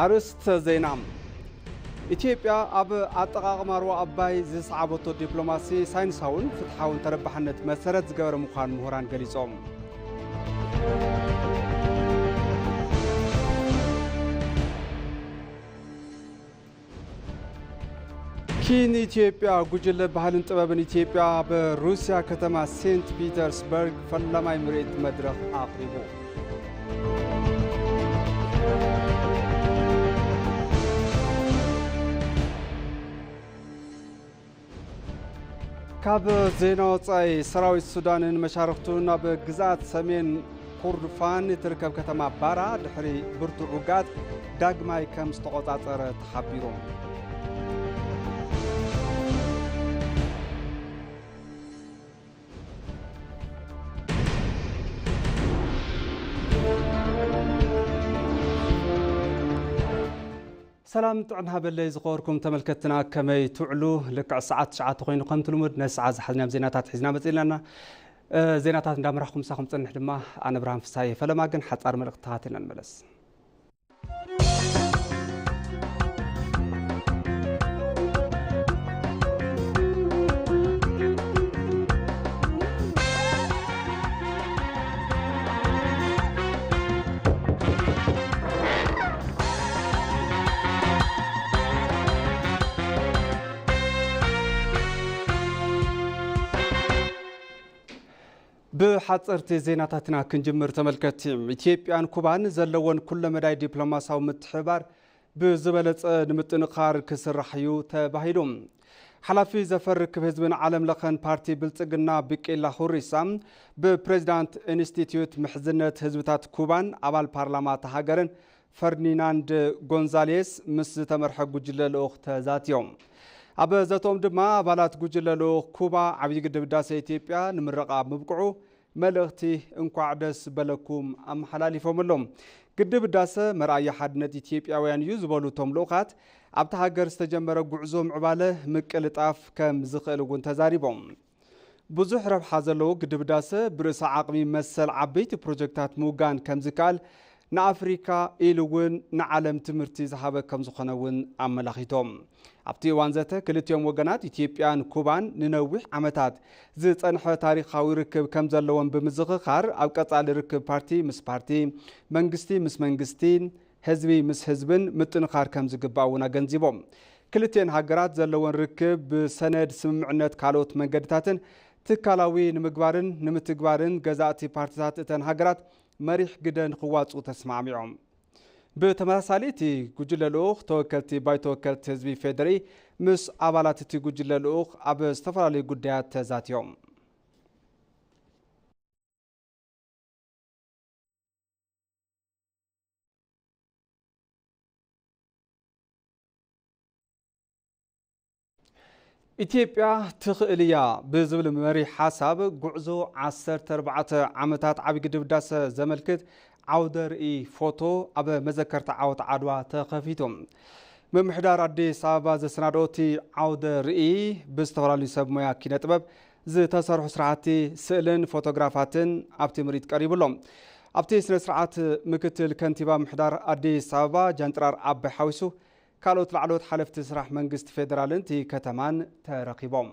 ኣርእስተ ዜና። ኢትዮጵያ ኣብ ኣጠቓቕማ ሩባ ኣባይ ዝሰዓበቶ ዲፕሎማሲ ሳይንሳውን ፍትሓውን ተረባሕነት መሰረት ዝገበረ ምዃኑ ምሁራን ገሊጾም። ኪን ኢትዮጵያ፣ ጉጅለ ባህልን ጥበብን ኢትዮጵያ ኣብ ሩስያ ከተማ ሴንት ፒተርስበርግ ፈላማይ ምርኢት መድረኽ ኣቕሪቡ። ካብ ዜና ወጻኢ፣ ሰራዊት ሱዳንን መሻርኽቱን ናብ ግዝኣት ሰሜን ኮርዶፋን እትርከብ ከተማ ባራ ድሕሪ ብርቱዕ ውግኣት ዳግማይ ከም ዝተቖጻጸረ ተሓቢሩ። ሰላም ጥዕና ሃበለይ ዝኸበርኩም ተመልከትና፣ ከመይ ትውዕሉ? ልክዕ ሰዓት ትሽዓተ ኮይኑ ከምቲ ልሙድ ነዚ ሰዓት ዝሓዝናዮም ዜናታት ሒዝና መጺእና ኣለና። እ፣ ዜናታት እንዳመራሕኩም ምሳኹም ጸንሕ ድማ ኣነ ብርሃን ፍሳየ። ፈለማ ግን ሓጻር መልእኽቲ ተኸታቲልና ንመለስ። ብሓጸርቲ ዜናታትና ክንጅምር ተመልከትቲ። ኢትዮጵያን ኩባን ዘለወን ኩለመዳይ ዲፕሎማሲያዊ ምትሕብባር ብዝበለጸ ንምጥንኻር ክስራሕ እዩ ተባሂሉ። ሓላፊ ዘፈር ርክብ ህዝብን ዓለም ለኸን ፓርቲ ብልጽግና ቢቂላ ሁሪሳ ብፕሬዚዳንት ኢንስቲትዩት ምሕዝነት ህዝብታት ኩባን ኣባል ፓርላማ እታ ሃገርን ፈርዲናንድ ጎንዛሌስ ምስ ዝተመርሐ ጉጅለ ልኡኽ ተዛትዮም። ኣብ ዘተኦም ድማ ኣባላት ጉጅለ ልኡኽ ኩባ ዓብዪ ግድብ ህዳሰ ኢትዮጵያ ንምረቓ ምብቅዑ መልእኽቲ እንኳዕ ደስ በለኩም ኣመሓላሊፎም ኣለዉ። ግድብ ህዳሰ መርኣያ ሓድነት ኢትዮጵያውያን እዩ ዝበሉ እቶም ልኡኻት፣ ኣብታ ሃገር ዝተጀመረ ጉዕዞ ምዕባለ ምቅልጣፍ ከም ዝኽእል እውን ተዛሪቦም። ብዙሕ ረብሓ ዘለዎ ግድብ ህዳሰ ብርእሰ ዓቕሚ መሰል ዓበይቲ ፕሮጀክታት ምውጋን ከም ዝከኣል ንኣፍሪካ ኢሉ እውን ንዓለም ትምህርቲ ዝሃበ ከም ዝኾነ እውን ኣመላኺቶም። ኣብቲ እዋን ዘተ ክልቲኦም ወገናት ኢትዮጵያን ኩባን ንነዊሕ ዓመታት ዝጸንሐ ታሪኻዊ ርክብ ከም ዘለዎም ብምዝኽኻር ኣብ ቀጻሊ ርክብ ፓርቲ ምስ ፓርቲ፣ መንግስቲ ምስ መንግስቲ፣ ህዝቢ ምስ ህዝብን ምጥንኻር ከም ዝግባእ እውን ኣገንዚቦም። ክልቲኤን ሃገራት ዘለወን ርክብ ብሰነድ ስምምዕነት ካልኦት መንገድታትን ትካላዊ ንምግባርን ንምትግባርን ገዛእቲ ፓርቲታት እተን ሃገራት መሪሕ ግደ ንኽዋፅኡ ተስማዕሚዖም። ብተመሳሳሊ እቲ ጉጅለ ልኡኽ ተወከልቲ ባይቶ ወከልቲ ህዝቢ ፌዴሪ ምስ ኣባላት እቲ ጉጅለ ልኡኽ ኣብ ዝተፈላለዩ ጉዳያት ተዛትዮም። ኢትዮጵያ ትኽእል እያ ብዝብል መሪሕ ሓሳብ ጉዕዞ ዓሰርተ ኣርባዕተ ዓመታት ዓቢ ግድብ ህዳሰ ዘመልክት ዓውደ ርእይ ፎቶ ኣብ መዘከርታ ዓወት ዓድዋ ተኸፊቱ። ምምሕዳር ኣዲስ ኣበባ ዘሰናድኦ እቲ ዓውደ ርእይ ብዝተፈላለዩ ሰብ ሞያ ኪነ ጥበብ ዝተሰርሑ ስራሕቲ ስእልን ፎቶግራፋትን ኣብቲ ምርኢት ቀሪቡ ኣሎ። ኣብቲ ስነ ስርዓት ምክትል ከንቲባ ምምሕዳር ኣዲስ ኣበባ ጃንጥራር ኣባይ ሓዊሱ ካልኦት ላዕለዎት ሓለፍቲ ስራሕ መንግስቲ ፌዴራልን እቲ ከተማን ተረኺቦም።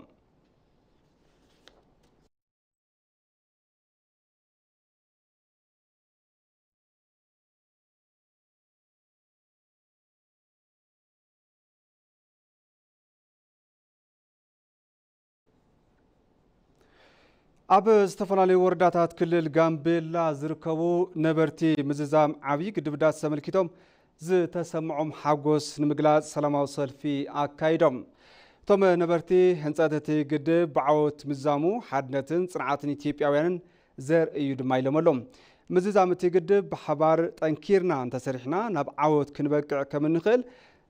ኣብ ዝተፈላለዩ ወረዳታት ክልል ጋምቤላ ዝርከቡ ነበርቲ ምዝዛም ዓብዪ ግድብ ህዳሰ ኣመልኪቶም ዝተሰምዖም ሓጎስ ንምግላጽ ሰላማዊ ሰልፊ ኣካይዶም። እቶም ነበርቲ ህንጸት እቲ ግድብ ብዓወት ምዛሙ ሓድነትን ጽንዓትን ኢትዮጵያውያንን ዘርኢ እዩ ድማ ኢሎም ኣለዉ። ምዝዛም እቲ ግድብ ብሓባር ጠንኪርና እንተሰሪሕና ናብ ዓወት ክንበቅዕ ከም እንኽእል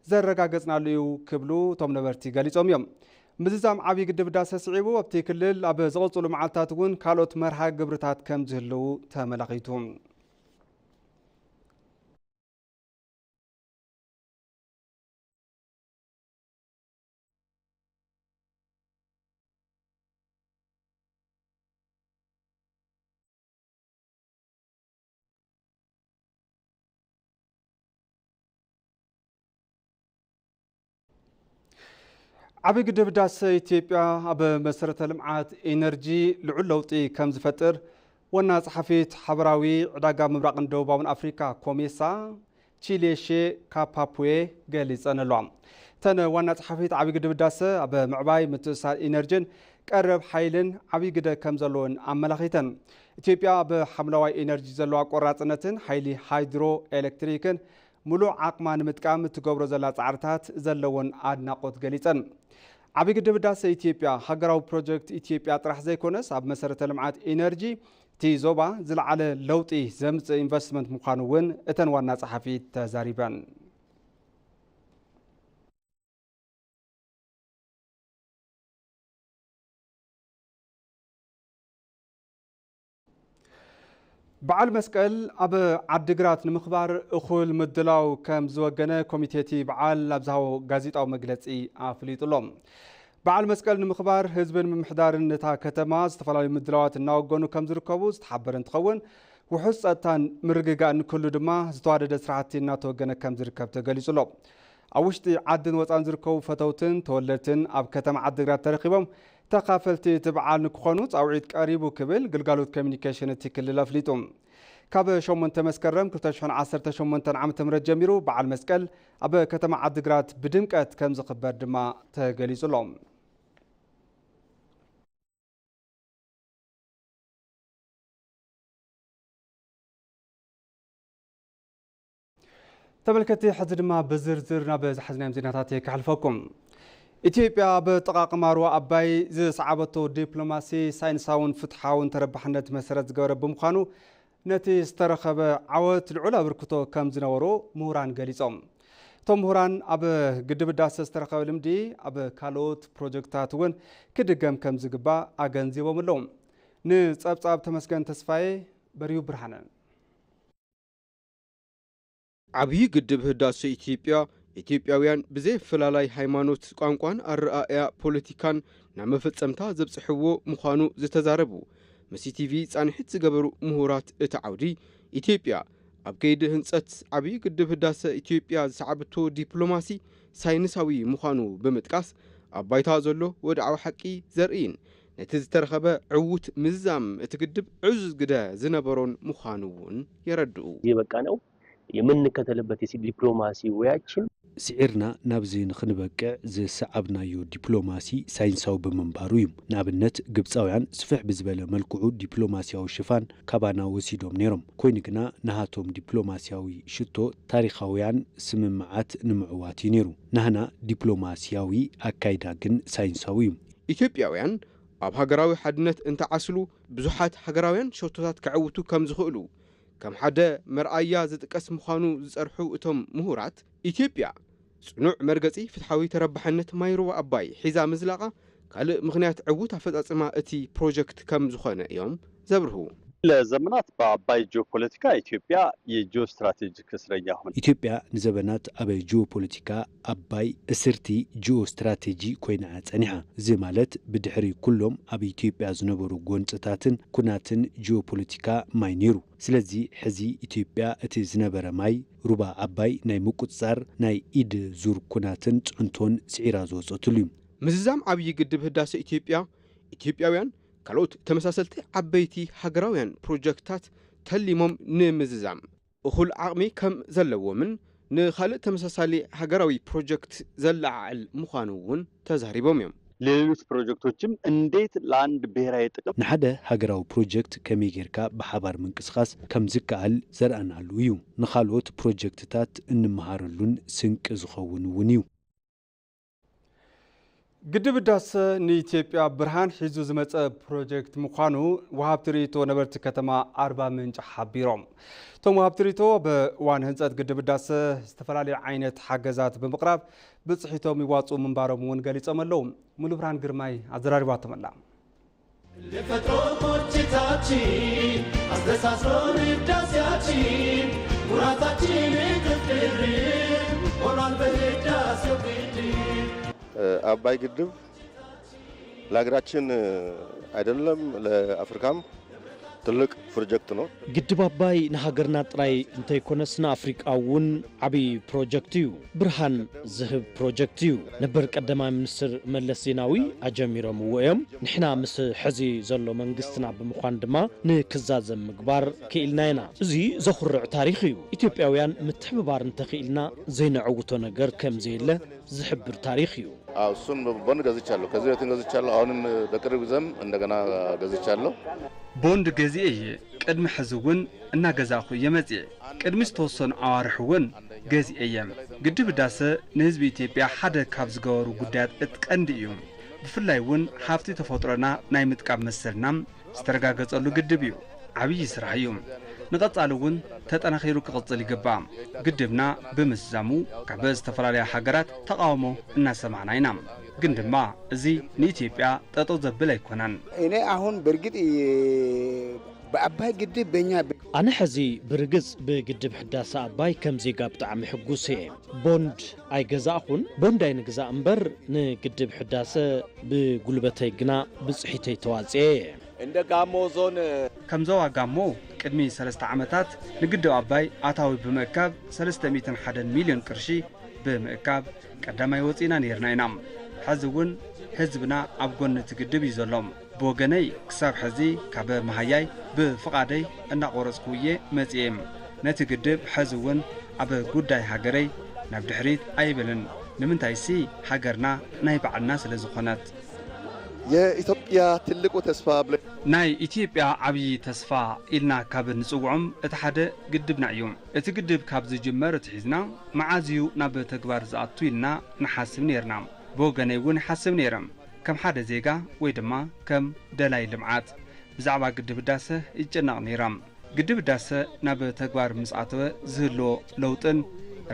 ዘረጋገጽናሉ እዩ ክብሉ እቶም ነበርቲ ገሊጾም እዮም። ምዝዛም ዓብዪ ግድብ ህዳሰ ስዒቡ ኣብቲ ክልል ኣብ ዝቕጽሉ መዓልታት እውን ካልኦት መርሃ ግብርታት ከም ዝህልዉ ተመላኺቱ። ዓብዪ ግድብ ህዳሰ ኢትዮጵያ ኣብ መሰረተ ልምዓት ኢነርጂ ልዑል ለውጢ ከም ዝፈጥር ዋና ጸሓፊት ሓበራዊ ዕዳጋ ምብራቕን ደቡባውን ኣፍሪካ ኮሜሳ ቺሌሼ ካፓፑዌ ገሊጸን ኣለዋ። እተን ዋና ጸሓፊት ዓብዪ ግድብ ህዳሰ ኣብ ምዕባይ ምትእስሳር ኢነርጂን ቀረብ ሓይልን ዓብዪ ግደ ከም ዘለዎን ኣመላኺተን። ኢትዮጵያ ኣብ ሓምለዋይ ኢነርጂ ዘለዋ ቆራጽነትን ሓይሊ ሃይድሮ ኤሌክትሪክን ምሉእ ዓቕማ ንምጥቃም እትገብሮ ዘላ ጻዕርታት ዘለወን ኣድናቖት ገሊጸን። ዓብዪ ግድብ ህዳሰ ኢትዮጵያ ሃገራዊ ፕሮጀክት ኢትዮጵያ ጥራሕ ዘይኮነስ ኣብ መሰረተ ልምዓት ኢነርጂ እቲ ዞባ ዝለዓለ ለውጢ ዘምጽእ ኢንቨስትመንት ምዃኑ እውን እተን ዋና ጸሓፊት ተዛሪበን። በዓል መስቀል ኣብ ዓዲግራት ንምኽባር እኹል ምድላው ከም ዝወገነ ኮሚቴ እቲ በዓል ኣብ ዝሃቦ ጋዜጣዊ መግለጺ ኣፍሊጡ ኣሎ። በዓል መስቀል ንምኽባር ህዝብን ምምሕዳርን እታ ከተማ ዝተፈላለዩ ምድላዋት እናወገኑ ከም ዝርከቡ ዝተሓበረ እንትኸውን፣ ውሑስ ጸጥታን ምርግጋእን ክህሉ ድማ ዝተዋደደ ስራሕቲ እናተወገነ ከም ዝርከብ ተገሊጹ ኣሎ። ኣብ ውሽጢ ዓድን ወጻን ዝርከቡ ፈተውትን ተወለድትን ኣብ ከተማ ዓዲግራት ተረኺቦም ተኻፈልቲ እቲ በዓል ንክኾኑ ጻውዒት ቀሪቡ ክብል ግልጋሎት ኮሚኒኬሽን እቲ ክልል ኣፍሊጡ። ካብ ሸሞንተ መስከረም ክልተ ሽሕን ዓሰርተ ሸሞንተን ዓመተ ምህረት ጀሚሩ በዓል መስቀል ኣብ ከተማ ዓዲግራት ብድምቀት ከም ዝኽበር ድማ ተገሊጹ ኣሎ። ተመልከቲ፣ ሕዚ ድማ ብዝርዝር ናብ ዝሓዝናዮም ዜናታት ከሕልፈኩም። ኢትዮጵያ ኣብ ኣጠቓቕማ ሩባ ኣባይ ዝሰዓበቶ ዲፕሎማሲ ሳይንሳውን ፍትሓውን ተረባሕነት መሰረት ዝገበረ ብምዃኑ፣ ነቲ ዝተረኸበ ዓወት ልዑል ኣበርክቶ ከም ዝነበሮ ምሁራን ገሊጾም። እቶም ምሁራን፣ ኣብ ግድብ ህዳሰ ዝተረኸበ ልምዲ ኣብ ካልኦት ፕሮጀክትታት እውን ክድገም ከም ዝግባእ ኣገንዚቦም ኣለዉ። ንጸብጻብ ተመስገን ተስፋዬ፣ በሪሁ ብርሃነ። ዓብዪ ግድብ ህዳሰ ኢትዮጵያ፣ ኢትዮጵያውያን ብዘየፈላላይ ሃይማኖት፣ ቋንቋን ኣረኣእያ ፖለቲካን ናብ መፈጸምታ ዘብጽሕዎ ምዃኑ ዝተዛረቡ ምስ ቲቪ ጻንሒት ዝገበሩ ምሁራት እቲ ዓውዲ፣ ኢትዮጵያ ኣብ ከይዲ ህንጸት ዓብዪ ግድብ ህዳሰ ኢትዮጵያ ዝሰዓበቶ ዲፕሎማሲ ሳይንሳዊ ምዃኑ ብምጥቃስ፣ ኣብ ባይታ ዘሎ ወድዓዊ ሓቂ ዘርእይን ነቲ ዝተረኸበ ዕዉት ምዝዛም እቲ ግድብ ዕዙዝ ግደ ዝነበሮን ምዃኑ እውን የረድኡ። እዚህ የበቃነው የምንከተልበት የዲፕሎማሲ ወያችን ስዒርና ናብዚ ንኽንበቅዕ ዝሰዓብናዮ ዲፕሎማሲ ሳይንሳዊ ብምንባሩ እዩ። ንኣብነት፣ ግብጻውያን ስፍሕ ብዝበለ መልክዑ ዲፕሎማሲያዊ ሽፋን ካባና ወሲዶም ነይሮም። ኮይኑ ግና፣ ናሃቶም ዲፕሎማሲያዊ ሽቶ ታሪኻውያን ስምምዓት ንምዕዋት እዩ ነይሩ። ናህና ዲፕሎማሲያዊ ኣካይዳ ግን ሳይንሳዊ እዩ። ኢትዮጵያውያን ኣብ ሃገራዊ ሓድነት እንተዓስሉ፣ ብዙሓት ሃገራውያን ሸቶታት ከዕውቱ ከም ዝኽእሉ ከም ሓደ መርኣያ ዝጥቀስ ምዃኑ ዝጸርሑ እቶም ምሁራት፣ ኢትዮጵያ ጽኑዕ መርገጺ ፍትሓዊ ተረባሕነት ማይ ሩባ ኣባይ ሒዛ ምዝላቓ ካልእ ምኽንያት ዕዉት ኣፈጻጽማ እቲ ፕሮጀክት ከም ዝኾነ እዮም ዘብርሁ። ለዘመናት በአባይ ጂኦፖለቲካ ኢትዮጵያ የጂኦ ስትራቴጂክ እስረኛ ሆነ። ኢትዮጵያ ንዘበናት ኣብ ጂኦፖለቲካ ኣባይ እስርቲ ጂኦ ስትራቴጂ ኮይና ጸኒሓ። እዚ ማለት ብድሕሪ ኩሎም ኣብ ኢትዮጵያ ዝነበሩ ጎንጽታትን ኩናትን ጂኦፖለቲካ ማይ ነይሩ። ስለዚ ሕዚ ኢትዮጵያ እቲ ዝነበረ ማይ ሩባ ኣባይ ናይ ምቁጽጻር ናይ ኢድ ዙር ኩናትን ጽዕንቶን ስዒራ ዝወጸትሉ እዩ። ምዝዛም ዓብዪ ግድብ ህዳሰ ኢትዮጵያ፣ ኢትዮጵያውያን ካልኦት ተመሳሰልቲ ዓበይቲ ሃገራውያን ፕሮጀክትታት ተሊሞም ንምዝዛም እኹል ዓቕሚ ከም ዘለዎምን ንኻልእ ተመሳሳሊ ሃገራዊ ፕሮጀክት ዘለዓዕል ምዃኑ እውን ተዛሪቦም እዮም። ለሌሎች ፕሮጀክቶችም እንዴት ለአንድ ብሔራዊ ጥቅም ንሓደ ሃገራዊ ፕሮጀክት ከመይ ጌርካ ብሓባር ምንቅስቓስ ከም ዝከኣል ዘርኣናሉ እዩ። ንኻልኦት ፕሮጀክትታት እንመሃረሉን ስንቂ ዝኸውን እውን እዩ። ግድብ ህዳሰ ንኢትዮጵያ ብርሃን ሒዙ ዝመጸ ፕሮጀክት ምዃኑ ወሃብቲ ርእይቶ ነበርቲ ከተማ ኣርባ ምንጭ ሓቢሮም። እቶም ወሃብቲ ርእይቶ ኣብ እዋን ህንጸት ግድብ ህዳሰ ዝተፈላለዩ ዓይነት ሓገዛት ብምቕራብ ብጽሒቶም ይዋጽኡ ምንባሮም እውን ገሊጾም ኣለዉ። ሙሉ ብርሃን ግርማይ ኣዘራሪባቶም ኣላ። ተፈጥሮ ኮችታችን አስተሳስሮን ህዳሴያችን ኩራታችን እጥፍ ድርብ ሆኗል በህዳሴው ግድብ። አባይ ግድብ ለሀገራችን አይደለም ለአፍሪካም ትልቅ ፕሮጀክት ነው። ግድብ ኣባይ ንሃገርና ጥራይ እንተይኮነስ ንኣፍሪቃ እውን ዓብዪ ፕሮጀክት እዩ። ብርሃን ዝህብ ፕሮጀክት እዩ። ነበር ቀዳማይ ሚኒስትር መለስ ዜናዊ ኣጀሚሮምዎ እዮም። ንሕና ምስ ሕዚ ዘሎ መንግስትና ብምዃን ድማ ንክዛዘም ምግባር ክኢልና ኢና። እዚ ዘኹርዕ ታሪኽ እዩ። ኢትዮጵያውያን ምትሕብባር እንተኽኢልና ዘይነዕውቶ ነገር ከም ዘየለ ዝሕብር ታሪኽ እዩ። አዎ፣ እሱን ቦንድ ገዝቻለሁ። ከዚህ በፊትም ገዝቻለሁ። አሁንም በቅርብ ጊዜም እንደገና ገዝቻለሁ። ቦንድ ገዚኤ እየ። ቅድሚ ሕዚ እውን እናገዛእኹ እየ መጺኤ። ቅድሚ ዝተወሰኑ ኣዋርሕ እውን ገዚኤ እየ። ግድብ ህዳሰ ንህዝቢ ኢትዮጵያ ሓደ ካብ ዝገበሩ ጉዳያት እቲ ቀንዲ እዩ። ብፍላይ እውን ሃፍቲ ተፈጥሮና ናይ ምጥቃም መሰልና ዝተረጋገጸሉ ግድብ እዩ። ዓብዪ ስራሕ እዩ። ንቐጻሊ እውን ተጠናኺሩ ክቕጽል ይግባእ። ግድብና ብምዝዛሙ ካብ ዝተፈላለያ ሃገራት ተቓውሞ እናሰማዕና ኢና። ግን ድማ እዚ ንኢትዮጵያ ጠጠው ዘብል ኣይኮነን። እኔ አሁን በእርግጥ በአባይ ግድብ በእኛ በ- ኣነ ሕዚ ብርግጽ ብግድብ ሕዳሰ ኣባይ ከም ዜጋ ብጣዕሚ ሕጉስ እየ። ቦንድ ኣይገዛእኹን፣ ቦንድ ኣይንግዛእ እምበር ንግድብ ሕዳሰ ብጉልበተይ ግና ብጽሒተይ ተዋጽኤ እየ። እንደ ጋሞ ዞን ከም ዞባ ጋሞ ቅድሚ ሰለስተ ዓመታት ንግድብ ኣባይ ኣታዊ ብምእካብ ሰለስተ ሚእትን ሓደን ሚልዮን ቅርሺ ብምእካብ ቀዳማይ ወፂእና ነይርና ኢና። ሕዚ እውን ህዝብና ኣብ ጎኒ እቲ ግድብ እዩ ዘሎ። ብወገነይ ክሳብ ሕዚ ካብ መሃያይ ብፍቓደይ እናቆረፅኩ እየ መፂኤ። ነቲ ግድብ ሕዚ እውን ኣብ ጉዳይ ሃገረይ ናብ ድሕሪት ኣይብልን። ንምንታይሲ ሃገርና ናይ ባዕልና ስለ ዝኾነት። የኢትዮጵያ ትልቁ ተስፋ ብለ ናይ ኢትዮጵያ ዓብዪ ተስፋ ኢልና ካብ ንጽውዖም እቲ ሓደ ግድብና እዩ። እቲ ግድብ ካብ ዝጅመር ኣትሒዝና መዓዝ እዩ ናብ ተግባር ዝኣቱ ኢልና ንሓስብ ነይርና። ብወገነይ እውን ይሓስብ ነይረ፣ ከም ሓደ ዜጋ ወይ ድማ ከም ደላይ ልምዓት ብዛዕባ ግድብ ህዳሰ ይጨነቕ ነይረ። ግድብ ህዳሰ ናብ ተግባር ምስ ኣተወ ዝህልዎ ለውጥን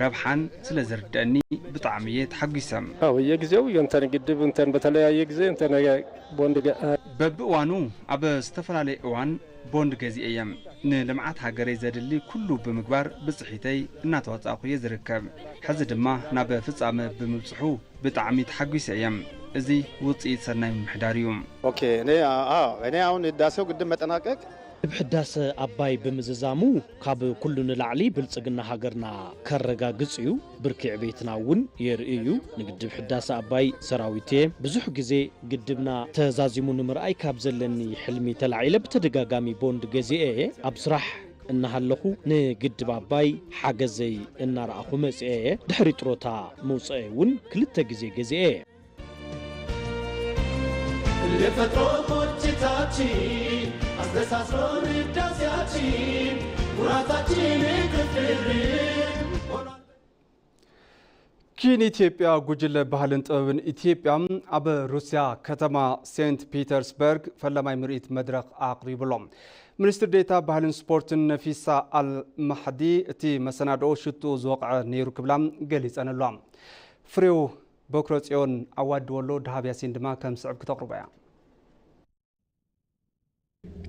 ረብሓን ስለ ዝርደኣኒ ብጣዕሚ እየ ተሓጒሰ። አዎ፣ በየጊዜው እንትን ግድብ እንትን በተለያየ ጊዜ እንትን ቦንድ ገ- በብእዋኑ ኣብ ዝተፈላለየ እዋን ቦንድ ገዚኤ እየ። ንልምዓት ሃገረይ ዘድሊ ኩሉ ብምግባር ብፅሒተይ እናተዋፃእኩ እየ ዝርከብ። ሕዚ ድማ ናብ ፍጻመ ብምብፅሑ ብጣዕሚ ተሓጒሰ እየ። እዚ ውፅኢት ሰናይ ምምሕዳር እዩ። ኦኬ፣ እኔ አዎ፣ እኔ አሁን ህዳሴው ግድብ መጠናቀቅ ግድብ ሕዳሰ ኣባይ ብምዝዛሙ ካብ ኩሉ ንላዕሊ ብልጽግና ሃገርና ከረጋግጽ እዩ። ብርኪ ዕቤትና እውን የርኢ እዩ። ንግድብ ሕዳሰ ኣባይ ሰራዊት እየ። ብዙሕ ግዜ ግድብና ተዛዚሙ ንምርኣይ ካብ ዘለኒ ሕልሚ ተላዒለ ብተደጋጋሚ ቦንድ ገዚኤ እየ። ኣብ ስራሕ እናሃለኹ ንግድብ ኣባይ ሓገዘይ እናረኣኹ መጽኤ እየ። ድሕሪ ጥሮታ ምውጽአይ እውን ክልተ ግዜ ገዚኤ እየ። የፈጥሮ ቁጭታችን አስተሳስሮን ህዳሴያችን ኩራታችን ክፍል ሆኗል። ኪን ኢትዮጵያ ጉጅለ ባህልን ጥበብን ኢትዮጵያ ኣብ ሩስያ ከተማ ሴንት ፒተርስበርግ ፈለማይ ምርኢት መድረኽ ኣቕሪቡሎ። ሚኒስትር ዴታ ባህልን ስፖርትን ነፊሳ ኣል ማሕዲ እቲ መሰናድኦ ሽትኡ ዝወቕዐ ነይሩ ክብላ ገሊጸን ኣለዋ። ፍሬው በኩረ ጽዮን ኣዋድወሎ ደሃብ ያሲን ድማ ከም ስዕብ ክተቕርቦ እያ።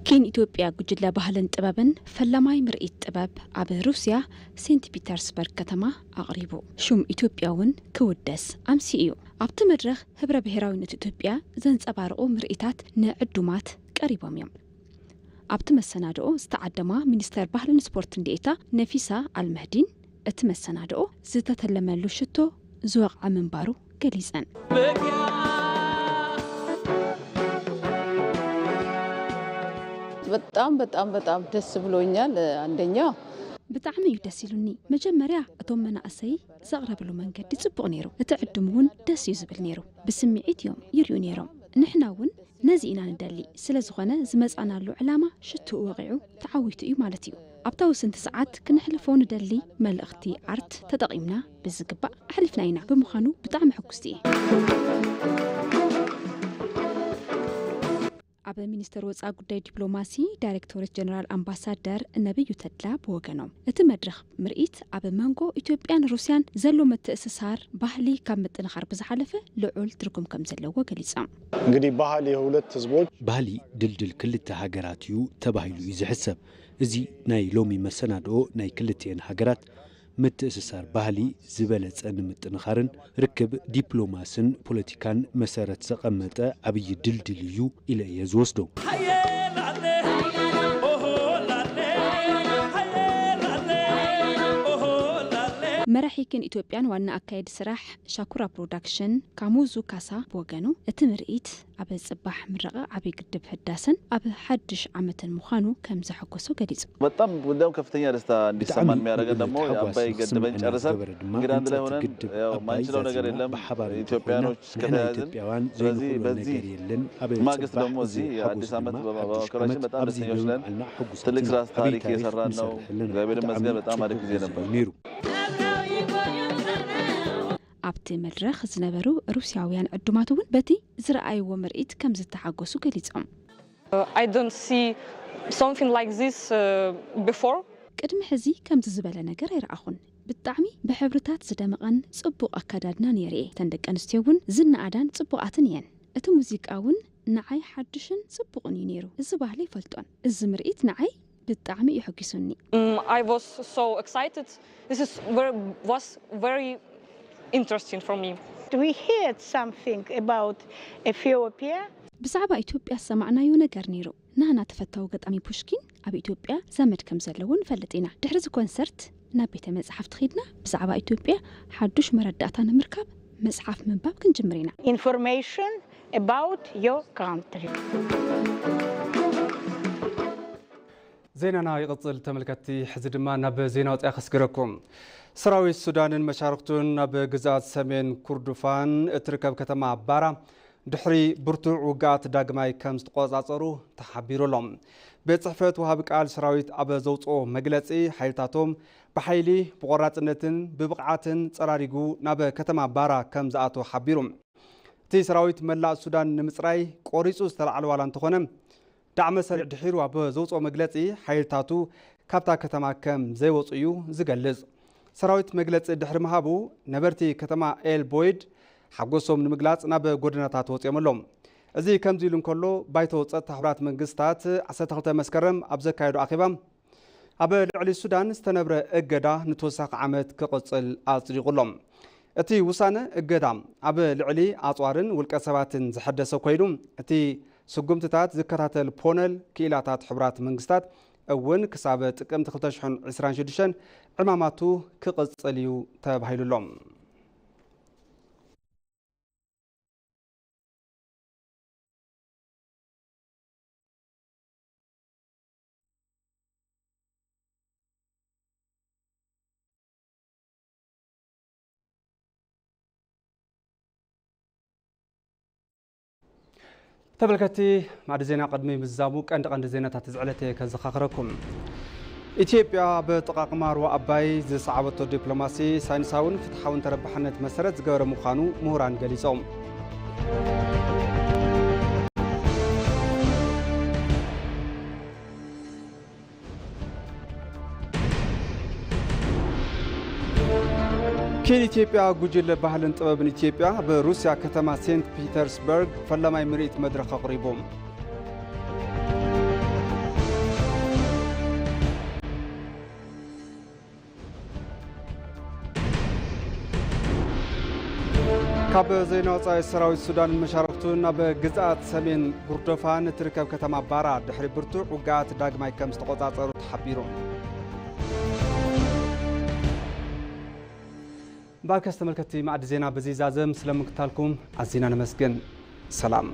ኪን ኢትዮጵያ ጉጅለ ባህልን ጥበብን ፈላማይ ምርኢት ጥበብ ኣብ ሩስያ ሴንት ፒተርስበርግ ከተማ ኣቕሪቡ። ሹም ኢትዮጵያ እውን ክውደስ ኣምሲ እዩ። ኣብቲ መድረኽ ህብረ ብሔራዊነት ኢትዮጵያ ዘንጸባርቑ ምርኢታት ንዕዱማት ቀሪቦም እዮም። ኣብቲ መሰናድኦ ዝተዓደማ ሚኒስተር ባህልን ስፖርትን ዴኤታ ነፊሳ ኣልመህዲን፣ እቲ መሰናድኦ ዝተተለመሉ ሽቶ ዝወቕዐ ምንባሩ ገሊጸን። በጣም በጣም በጣም ደስ ብሎኛል። አንደኛ ብጣዕሚ እዩ ደስ ኢሉኒ። መጀመርያ እቶም መናእሰይ ዘቕረብሉ መንገዲ ጽቡቕ ነይሩ። እቲ ዕዱም እውን ደስ እዩ ዝብል ነይሩ። ብስምዒት እዮም ይርእዩ ነይሮም። ንሕና እውን ነዚ ኢና ንደሊ። ስለ ዝኾነ ዝመጻናሉ ዕላማ ሽትኡ ወቒዑ ተዓዊቱ እዩ ማለት እዩ። ኣብታ ውስንቲ ሰዓት ክነሕልፎ ንደሊ መልእኽቲ ኣርት ተጠቒምና ብዝግባእ ኣሕሊፍና ኢና። ብምዃኑ ብጣዕሚ ሕጉስቲ እየ። ኣብ ሚኒስተር ወጻኢ ጉዳይ ዲፕሎማሲ ዳይሬክቶሬት ጀነራል ኣምባሳደር ነብዩ ተድላ ብወገኖም፣ እቲ መድረኽ ምርኢት ኣብ መንጎ ኢትዮጵያን ሩስያን ዘሎ ምትእስሳር ባህሊ ካብ ምጥንኻር ብዝሓለፈ ልዑል ትርጉም ከም ዘለዎ ገሊጾም። እንግዲህ ባህል የሁለት ህዝቦች ባህሊ ድልድል ክልተ ሃገራት እዩ ተባሂሉ እዩ ዝሕሰብ። እዚ ናይ ሎሚ መሰናድኦ ናይ ክልቲኤን ሃገራት ምትእስሳር ባህሊ ዝበለጸ ንምጥንኻርን ርክብ ዲፕሎማስን ፖለቲካን መሰረት ዘቐመጠ ዓብዪ ድልድል እዩ ኢለ እየ ዝወስዶ። መራሒ ኪን ኢትዮጵያን ዋና ኣካየዲ ስራሕ ሻኩራ ፕሮዳክሽን ካሙዙ ካሳ ብወገኑ፣ እቲ ምርኢት ኣብ ጽባሕ ምረቓ ዓብዪ ግድብ ህዳሰን ኣብ ሓድሽ ዓመትን ምዃኑ ከም ዘሐጎሶ ገሊጹ። በጣም እንዲያውም ከፍተኛ ደስታ እንዲሰማን የሚያደርገን ደግሞ የአባይ ግድብን ጨርሰን እንግዲህ አንድ ላይ ሆነን ያው ማንችለው ነገር የለም ኢትዮጵያኖች ከተያያዝን። ስለዚህ በዚህ ማግስት ደግሞ እዚህ የአዲስ ዓመት በማክበራችን በጣም ደስተኞች ነን። ትልቅ ስራ ታሪክ እየሰራን ነው። እግዚአብሔር ይመስገን በጣም አሪፍ ጊዜ ነበር። ኣብቲ መድረኽ ዝነበሩ ሩስያውያን ዕዱማት እውን በቲ ዝረኣይዎ ምርኢት ከም ዝተሓጎሱ ገሊጾም። I don't see something like this uh, before. ቅድሚ ሕዚ ከምዚ ዝበለ ነገር ኣይረኣኹን። ብጣዕሚ ብሕብርታት ዝደመቐን ጽቡቕ ኣከዳድናን የርኢ። እተን ደቂ ኣንስትዮ እውን ዝነኣዳን ጽቡቓትን እየን። እቲ ሙዚቃ እውን ንዓይ ሓድሽን ጽቡቕን እዩ ነይሩ። እዚ ባህሊ ኣይፈልጦን። እዚ ምርኢት ንዓይ ብጣዕሚ እዩ ሕጒሱኒ። Mm, I was so excited. This is very, was very interesting for me. We heard something about Ethiopia. ብዛዕባ ኢትዮጵያ ዝሰማዕናዮ ነገር ነይሩ። ናህና ተፈታዊ ገጣሚ ፑሽኪን ኣብ ኢትዮጵያ ዘመድ ከም ዘለዎ ንፈልጥ ኢና። ድሕሪ እዚ ኮንሰርት ናብ ቤተ መጻሕፍቲ ኺድና ብዛዕባ ኢትዮጵያ ሓዱሽ መረዳእታ ንምርካብ መጽሓፍ ምንባብ ክንጅምር ኢና። Information about your country. ዜናና ይቕጽል ተመልከትቲ። ሕዚ ድማ ናብ ዜና ወጻኢ ከስግረኩም። ሰራዊት ሱዳንን መሻርክቱን ናብ ግዝኣት ሰሜን ኩርዱፋን እትርከብ ከተማ ባራ ድሕሪ ብርቱዕ ውግኣት ዳግማይ ከም ዝተቆጻጸሩ ተሓቢሩ ኣሎ። ቤት ጽሕፈት ወሃቢ ቃል ሰራዊት ኣብ ዘውጽኦ መግለጺ፣ ሓይልታቶም ብሓይሊ፣ ብቆራጽነትን ብብቕዓትን ጸራሪጉ ናብ ከተማ ባራ ከም ዝኣተወ ሓቢሩ። እቲ ሰራዊት መላእ ሱዳን ንምጽራይ ቆሪጹ ዝተላዕለ ዋላ እንተኾነ፣ ዳዕመ ሰሪዕ ድሒሩ ኣብ ዘውጽኦ መግለጺ፣ ሓይልታቱ ካብታ ከተማ ከም ዘይወጹ እዩ ዝገልጽ። ሰራዊት መግለጺ ድሕሪ ምሃቡ፣ ነበርቲ ከተማ ኤል ቦይድ ሓጎሶም ንምግላጽ ናብ ጎደናታት ወጺኦም ኣለዉ። እዚ ከምዚ ኢሉ እንከሎ፣ ባይቶ ጸጥታ ሕቡራት መንግስታት ዓሰርተ ክልተ መስከረም ኣብ ዘካየዶ ኣኼባ፣ ኣብ ልዕሊ ሱዳን ዝተነብረ እገዳ ንተወሳኺ ዓመት ክቕጽል ኣጽዲቑ ኣሎ። እቲ ውሳነ እገዳ ኣብ ልዕሊ ኣጽዋርን ውልቀ ሰባትን ዝሐደሰ ኮይኑ፣ እቲ ስጉምትታት ዝከታተል ፖነል ክኢላታት ሕቡራት መንግስታት እውን ክሳብ ጥቅምቲ ክልተ ሽሕን ዕስራን ሽዱሽተን ዕማማቱ ክቕጽል እዩ ተባሂሉ ኣሎ። ተመልከትቲ፣ ማዕዲ ዜና ቅድሚ ምዝዛሙ ቀንዲ ቀንዲ ዜናታት እዚ ዕለት እየ ከዘኻኽረኩም። ኢትዮጵያ ኣብ ኣጠቓቕማ ሩባ ኣባይ ዝሰዓበቶ ዲፕሎማሲ ሳይንሳውን ፍትሓውን ተረባሕነት መሰረት ዝገበረ ምዃኑ ምሁራን ገሊጾም። ኪን ኢትዮጵያ ጉጅለ ባህልን ጥበብን ኢትዮጵያ ኣብ ሩስያ ከተማ ሴንት ፒተርስበርግ ፈላማይ ምርኢት መድረኽ ኣቕሪቡ። ካብ ዜና ወጻኢ፣ ሰራዊት ሱዳንን መሻርክቱን ናብ ግዝኣት ሰሜን ጉርዶፋን እትርከብ ከተማ ባራ ድሕሪ ብርቱዕ ውግኣት ዳግማይ ከም ዝተቖጻጸሩ ተሓቢሩ። እምበኣርከስ ተመልከትቲ፣ ማዕዲ ዜና በዚ ይዛዘም። ስለምክታልኩም ኣዚና ነመስግን። ሰላም።